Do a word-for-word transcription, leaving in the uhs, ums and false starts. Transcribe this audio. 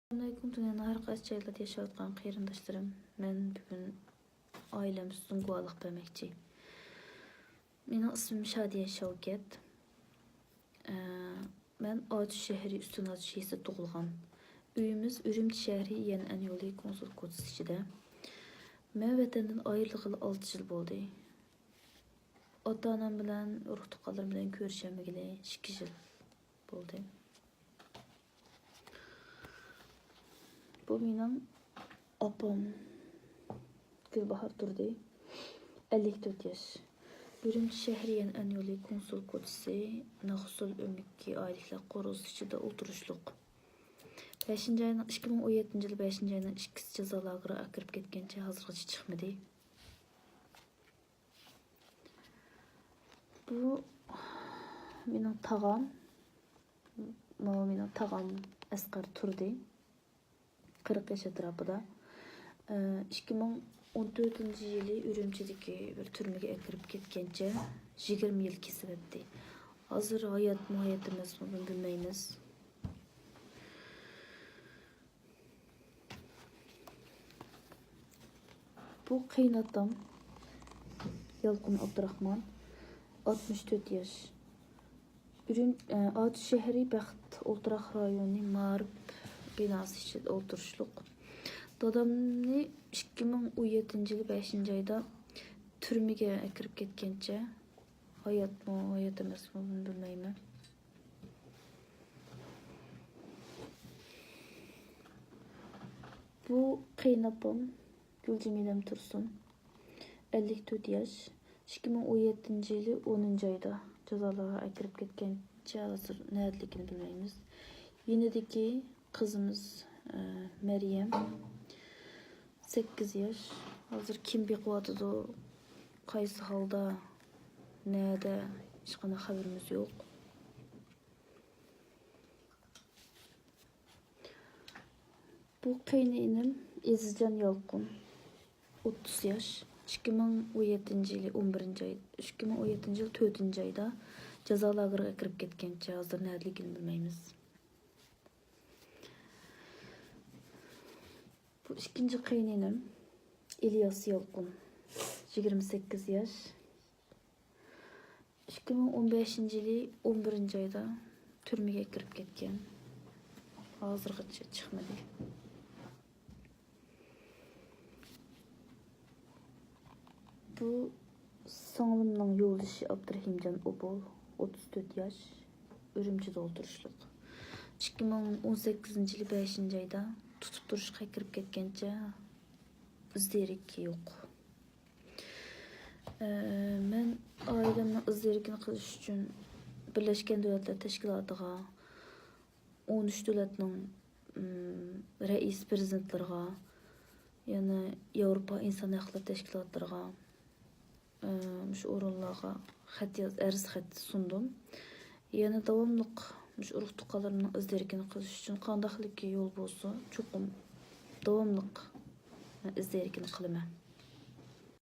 ئەسسالامۇئەلەيكۇم، دۇنيانىڭ ھەر قايسى جايلىرىدا ياشاۋاتقان قېرىنداشلىرىم. مەن بۈگۈن ئائىلەم ئۈستىدىن گۇۋاھلىق بەرمەكچى. مېنىڭ ئىسمىم شادىيە شەۋكەت. ئە، مەن ئاتۇش شەھىرى ئۈستۈن ئاتۇش يېزىسىدا تۇغۇلغان. ئۆيىمىز ئۈرۈمچى شەھىرى يەنئەن يولى كونسۇل كوچىسى ئىچىدە. مەن ۋەتەندىن ئايرىلغىلى ئالتە يىل بولدى. ئاتا-ئانام بىلەن، ئۇرۇق-تۇغقانلىرىم بىلەن كۆرۈشەلمىگىلى ئىككى يىل بولدى. بۇ مېنىڭ ئاپام گۈلباھار تۇردى، ئەللىك تۆت ياش. ئۈرۈمچى شەھىرى يەنئەن يولى كونسۇل كوچىسى، ناخۇسۇل ئۆمىكى ئائىلىلىك قورۇس ئىچىدە ئولتۇرۇشلۇق. بەشىنچى ئاينىڭ، ئىككى مىڭ ئون يەتتىنچى يىل بەشىنچى ئاينىڭ ئىككىسى جازا لاگېرىغا ئەكىرىپ كەتكەنچە ھازىرغىچە چىقمىدى. بۇ مېنىڭ تاغام. ماۋۇ مېنىڭ تاغام ئەسقەر تۇردى. قىرىق ياش ئەتراپىدا. ئىككى مىڭ ئون تۆتىنچى يىلى ئۈرۈمچىدىكى بىر تۈرمىگە ئەكىرىپ كەتكەنچە يىگىرمە يىل كېسىۋەتتى. ھازىر ھاياتمۇ، ھايات ئەمەسمۇ، بۇنى بىلمەيمىز. بۇ قېيىنئاتام يالقۇن ئابدۇراخمان، ئاتمىش تۆت ياش. ئۈرۈم-، ئە، ئاتۇش شەھىرى بەخت ئولتۇراق رايونى مائارىپ بىناسى ئىچىدە ئولتۇرۇشلۇق. دادامنى ئىككى مىڭ ئون يەتتىنچى يىلى بەشىنچى ئايدا تۈرمىگە ئەكىرىپ كەتكەنچە، ھاياتمۇ، ھايات ئەمەسمۇ، بۇنى بىلمەيمەن. بۇ قېيىنئاپام گۈلجېمىلەم تۇرسۇن، ئەللىك تۆت ياش. ئىككى مىڭ ئون يەتتىنچى يىلى ئونىنچى ئايدا جازالاغا ئەكىرىپ كەتكەنچە ھازىر نەدىلىكىنى بىلمەيمىز. يېنىدىكى قىزىمىز، ئە، مەريەم، سەككىز ياش. ھازىر كىم بېقىۋاتىدۇ، قايسى ھالدا، نەدە، ھېچقانداق خەۋىرىمىز يوق. بۇ قېيىنئىنىم ئېزىزجان يالقۇن، ئوتتۇز ياش. ئىككى مىڭ ئون يەتتىنچى يىلى ئون بىرىنچى ئاي، ئىككى مىڭ ئون يەتتىنچى يىل تۆتىنچى ئايدا جازا لاگېرىغا ئەكىرىپ كەتكەنچە ھازىر نەدىلىكىنى بىلمەيمىز. بۇ ئىككىنچى قېيىنئىنىم ئىلياس يالقۇن، يىگىرمە سەككىز ياش. ئىككى مىڭ ئون بەشىنچى يىلى ئون بىرىنچى ئايدا تۈرمىگە كىرىپ كەتكەن. ھازىرغىچە چىقمىدى. بۇ سىڭلىمنىڭ يولدىشى ئابدۇرېھىمجان ئوبۇل، ئوتتۇز تۆت ياش، ئۈرۈمچىدە ئولتۇرۇشلۇق. ئىككى مىڭ ئون سەككىزىنچى يىلى بەشىنچى ئايدا تۇتۇپ تۇرۇشقا كىرىپ كەتكەنچە ئىز دېرىكى يوق. ئە، مەن ئائىلەمنىڭ ئىز دېرىكىنى قىلىش ئۈچۈن بىرلەشكەن دۆلەتلەر تەشكىلاتىغا، ئون ئۈچ دۆلەتنىڭ، ئىم، رەئىس پىرېزىدېنتلىرىغا، يەنە ياۋروپا ئىنسان ھەقلىرى تەشكىلاتلىرىغا، ئە، مۇشۇ ئورۇنلارغا خەت ياز-، ئەرز خەت سۇندۇم. يەنە داۋاملىق مۇشۇ ئۇرۇق-تۇغقانلىرىمنىڭ ئىز دېرىكىنى قىلىش ئۈچۈن قانداقلىكى يول بولسا، چوقۇم داۋاملىق ئىز دېرىكىنى قىلىمەن.